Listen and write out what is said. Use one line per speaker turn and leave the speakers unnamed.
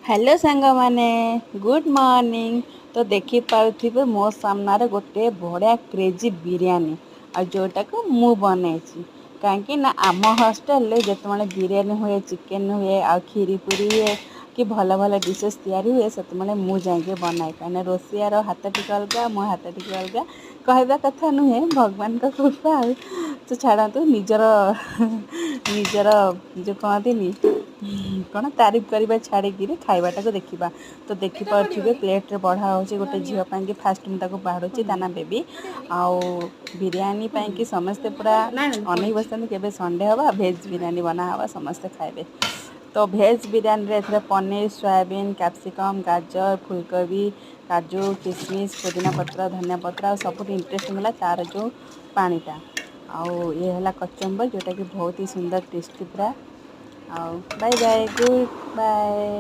Hello ସାଙ୍ଗମାନେ, good morning. ତ ଦେଖିପାରୁଥିବେ, ମୋ ସାମ୍ନାରେ ଗୋଟେ ବଢ଼ିଆ କ୍ରେଜି ବିରିୟାନୀ ଆଉ ଯେଉଁଟାକୁ ମୁଁ ବନେଇଛି, କାହିଁକି ନା ଆମ ହଷ୍ଟେଲରେ ଯେତେବେଳେ ବିରିୟାନୀ ହୁଏ, ଚିକେନ୍ ହୁଏ ଆଉ କ୍ଷୀରି ପୁରୀ ହୁଏ କି ଭଲ ଭଲ ଡିସେସ୍ ତିଆରି ହୁଏ, ସେତେବେଳେ ମୁଁ ଯାଇକି ବନାଏ। କାହିଁକିନା ରୋଷେଇଆର ହାତ ଟିକେ ଅଲଗା, ମୋ ହାତ ଟିକେ ଅଲଗା। କହିବା କଥା ନୁହେଁ, ଭଗବାନଙ୍କ କୃପା। ଆଉ ତ ଛାଡ଼ନ୍ତୁ, ନିଜର ନିଜର ଯେଉଁ କହନ୍ତିନି କ'ଣ, ତାରିଫ କରିବା ଛାଡ଼ିକିରି ଖାଇବାଟାକୁ ଦେଖିବା। ତ ଦେଖିପାରୁଥିବେ, ପ୍ଲେଟ୍ରେ ବଢ଼ା ହେଉଛି ଗୋଟେ ଝିଅ ପାଇଁକି। ଫାଷ୍ଟ ମୁଁ ତାକୁ ବାଢ଼ୁଛି, ତା ନାଁ ବେବି। ଆଉ ବିରିୟାନୀ ପାଇଁକି ସମସ୍ତେ ପୁରା ଅନେଇ ବସିଥାନ୍ତି, କେବେ ସଣ୍ଡେ ହେବ, ଭେଜ୍ ବିରିୟାନୀ ବନା ହେବ, ସମସ୍ତେ ଖାଇବେ। ତ ଭେଜ୍ ବିରିୟାନୀରେ ଏଥିରେ ପନିର, ସୋୟାବିନ୍, କ୍ୟାପ୍ସିକମ୍, ଗାଜର, ଫୁଲକୋବି, କାଜୁ, କିସମିସ୍, ପୁଦିନା ପତ୍ର, ଧନିଆ ପତ୍ର ଆଉ ସବୁଠୁ ଇଣ୍ଟରେଷ୍ଟିଂ ହେଲା ତାର ଯେଉଁ ପାଣିଟା। ଆଉ ଇଏ ହେଲା କଚମ୍ବର, ଯେଉଁଟାକି ବହୁତ ହି ସୁନ୍ଦର, ଟେଷ୍ଟି ପୁରା। ଆଉ ବାଏ ବାଏ, ଗୁଡ୍ ବାଏ।